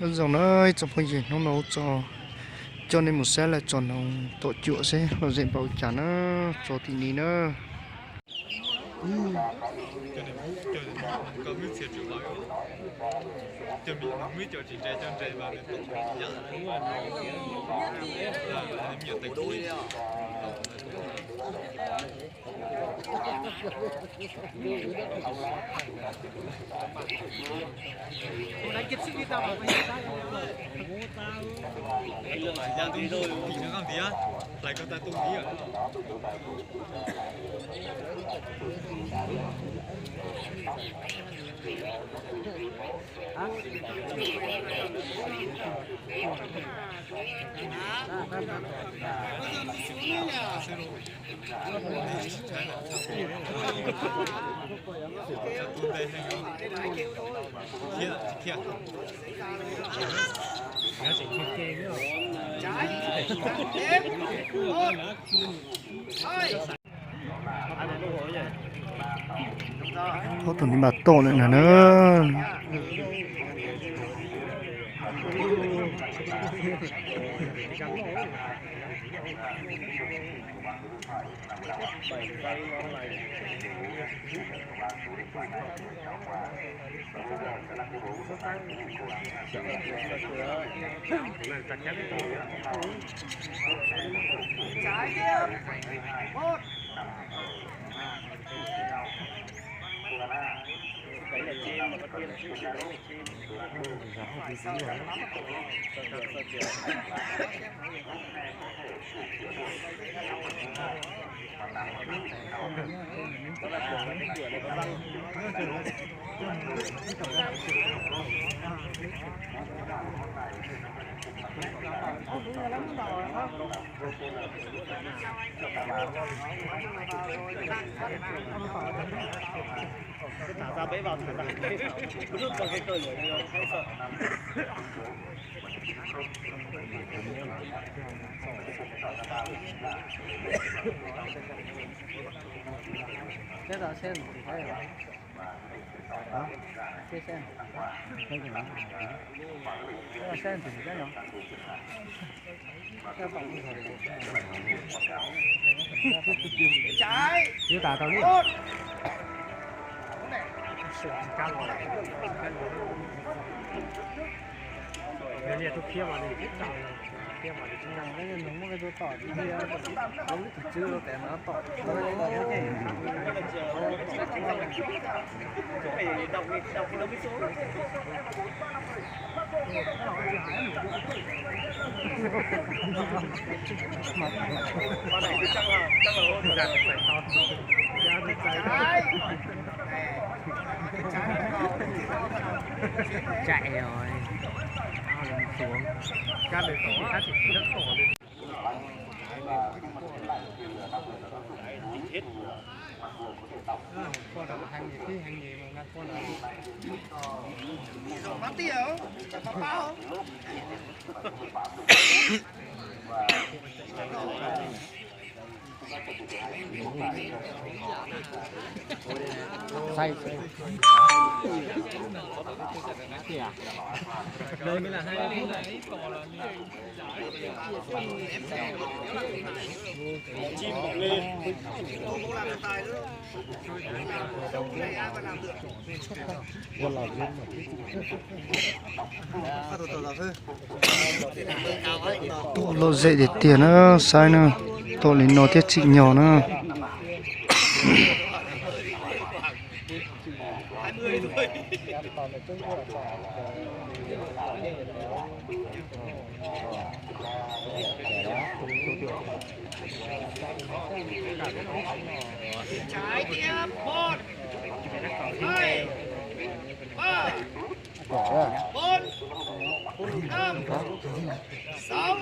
Nyob zoo na ib tsoom phooj ywg, hnub no tso coj nej mus saib lawv tso noog tom cuam seb lom zem npaum cas na, tso tim ni na. Ob tug ni mas tom lawm na na. Ib tas tau li. Nws tus khiav mas nws tsis tau, khiav mas nws tsis tau. Nws muab tus tom tias, tus tswv los tes no tom. Chạy rồi. Ao lùm xuống. Các đối tượng phát triển rất ổn định. Hàng gì, hàng gì mà ngang qua đó. Đi rồi bắt đi hả? Chả bắt báo. Tom lom zem tiag tiag na, saib na, tom li no thiaj tsim nyog na. Trái tiếp, một, hai, ba, bốn, năm, sáu.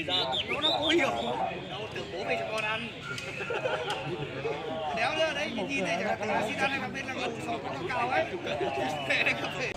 Nó, nó có nhiều. Đâu, tưởng bố về cho con ăn. Đéo nữa, đấy, nhìn nhìn đây, chẳng hạn, xi tan hay là bên là ngủ sổ có cao ấy. Đây, đây, có thể.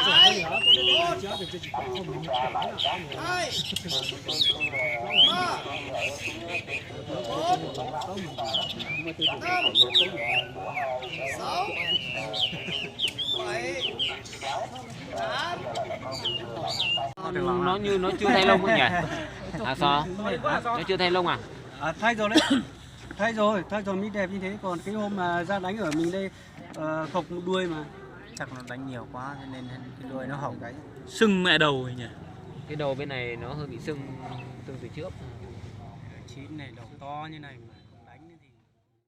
Hai, ba, bốn, năm, sáu, bảy, tám. Nó như nó chưa thay lông nhỉ? Hả sao? Nó chưa thay lông à? À, thay rồi đấy. Thay rồi, thay rồi mới đẹp như thế. Còn cái hôm mà ra đánh ở mình đây, ờ, khộc đuôi mà. Chắc nó đánh nhiều quá cho nên cái đuôi nó hỏng đấy. Sưng mẹ đầu nhỉ? Cái đầu bên này nó hơi bị sưng, sưng từ trước. Chín này đầu to như này mà.